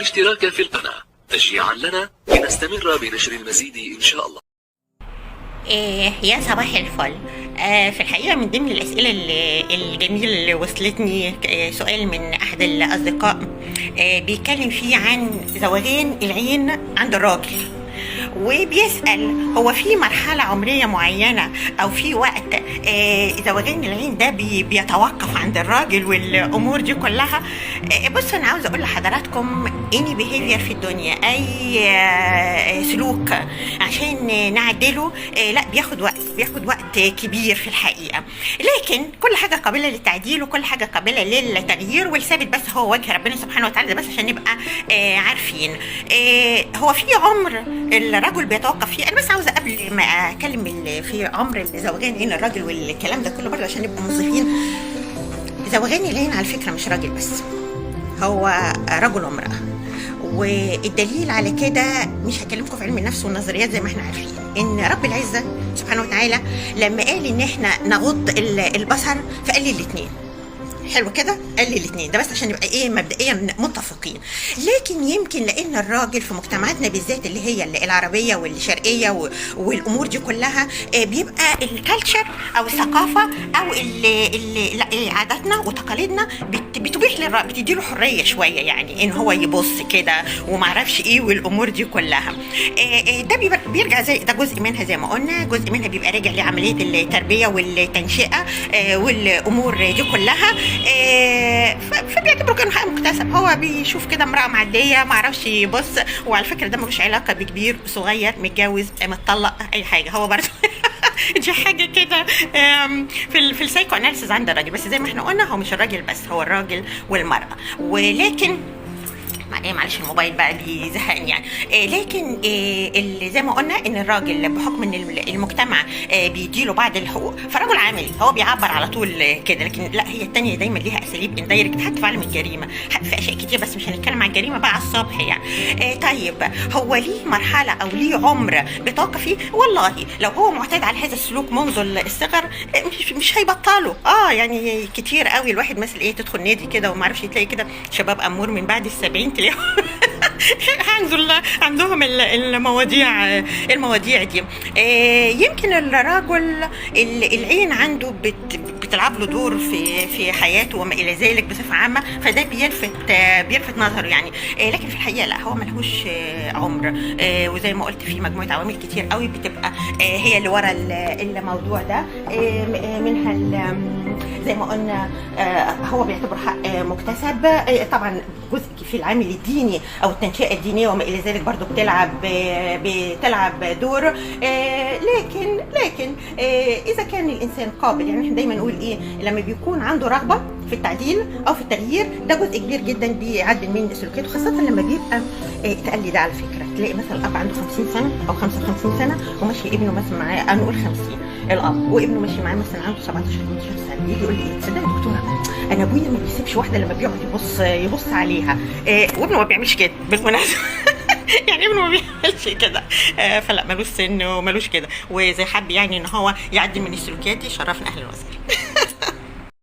الاشتراك في القناة تشجيعا لنا لنستمر بنشر المزيد إن شاء الله. إيه يا صباح الفل. في الحقيقة من ضمن الأسئلة الجميلة اللي وصلتني سؤال من أحد الأصدقاء بيتكلم فيه عن زوغان العين عند الراجل، وبيسأل هو في مرحلة عمرية معينة أو في وقت زوغان العين ده بيتوقف عند الراجل والأمور دي كلها. بصوا، أنا عاوزة أقول لحضراتكم any behavior في الدنيا، أي سلوك عشان نعدله لا بياخد وقت، بياخد وقت كبير في الحقيقة، لكن كل حاجة قابلة للتعديل وكل حاجة قابلة للتغيير، والثابت بس هو وجه ربنا سبحانه وتعالى. ده بس عشان نبقى عارفين هو في عمر الرجل بيتوقف فيه. انا بس عاوزه قبل ما اكلم في عمر الزوغان عين الراجل والكلام ده كله برضه عشان نبقى منصفين، زوغان العين على فكرة مش راجل بس، هو رجل وامرأة. والدليل على كده، مش هكلمكم في علم النفس والنظريات، زي ما احنا عارفين ان رب العزة سبحانه وتعالى لما قال ان احنا نغض البصر فقال لي الاثنين. حلو كده، قال لي الاثنين، ده بس عشان نبقى ايه مبدئيا متفقين. لكن يمكن لان الراجل في مجتمعاتنا بالذات اللي هي العربية والشرقية والامور دي كلها بيبقى ال culture او الثقافة او ال ال لا، عاداتنا وتقاليدنا بتبيح للراجل، بتدي له حرية شويه، يعني ان هو يبص كده وما اعرفش ايه والامور دي كلها. ده بيرجع زي ده جزء منها، زي ما قلنا جزء منها بيبقى راجع لعملية التربية والتنشئه والامور دي كلها، فبيعتبره كانه حق مكتسب. هو بيشوف كده امراة معدية ما اعرفش يبص. وعلى فكرة ده ملوش علاقة بكبير صغير متجوز متطلق اي حاجه، هو برضه دي حاجة كده في ال psychoanalysis عند الراجل. بس زي ما احنا قلنا هو مش الراجل بس، هو الراجل والمراه. ولكن ايه، معلش الموبايل بقى بيزهقني يعني. إيه لكن إيه اللي زي ما قلنا ان الراجل بحكم ان المجتمع بيديله بعض الحقوق، فالرجل عملي هو بيعبر على طول كده. لكن لا، هي التانية دايما ليها اساليب indirect حتى في عالم الجريمه، حتى في اشياء كتير، بس مش هنتكلم عن الجريمة بقى على الصبح يعني. طيب هو ليه مرحلة او ليه عمر بيتوقف فيه؟ والله لو هو معتاد على هذا السلوك منذ الصغر مش هيبطله. يعني كتير قوي الواحد مثلا ايه تدخل نادي كده وما اعرفش تلاقي كده شباب امور من بعد السبعين تلاقيهم عنده عندهم المواضيع دي. يمكن الرجل العين عنده بتلعب له دور في حياته وما الى ذلك بصفة عامه، فده بيلفت نظره يعني. لكن في الحقيقة لا، هو ملهوش عمر. وزي ما قلت في مجموعة عوامل كتير قوي بتبقى هي اللي ورا الموضوع ده، منها زي ما قلنا هو بيعتبر حق مكتسب. طبعا جزء في العامل الديني او التنشئه الدينية وما الى ذلك برضو بتلعب دور. لكن اذا كان الانسان قابل، يعني احنا دايما نقول ايه، لما بيكون عنده رغبة في التعديل او في التغيير ده جزء كبير جدا بيعدل من سلوكياته، خاصة لما بيبقى اتقال لي ده على فكرة، تلاقي مثلا الاب عنده 50 سنة او 55 سنة وماشي ابنه مثلا معاه، نقول 50 الاب وابنه ماشي معاه مثلا عنده 17 18 سنه، يجي يقول لي ايه، تصدق يا دكتورة انا ابويا ما بيسيبش واحدة لما بيقعد يبص عليها. وابنه ما بيعملش كده بالمناسبه، يعني ابنه ما بيعملش كده. فلا ملوش سن وملوش كده، وزي حب يعني ان هو يعدل من السلوكيات دي. شرفنا، اهلا وسهلا.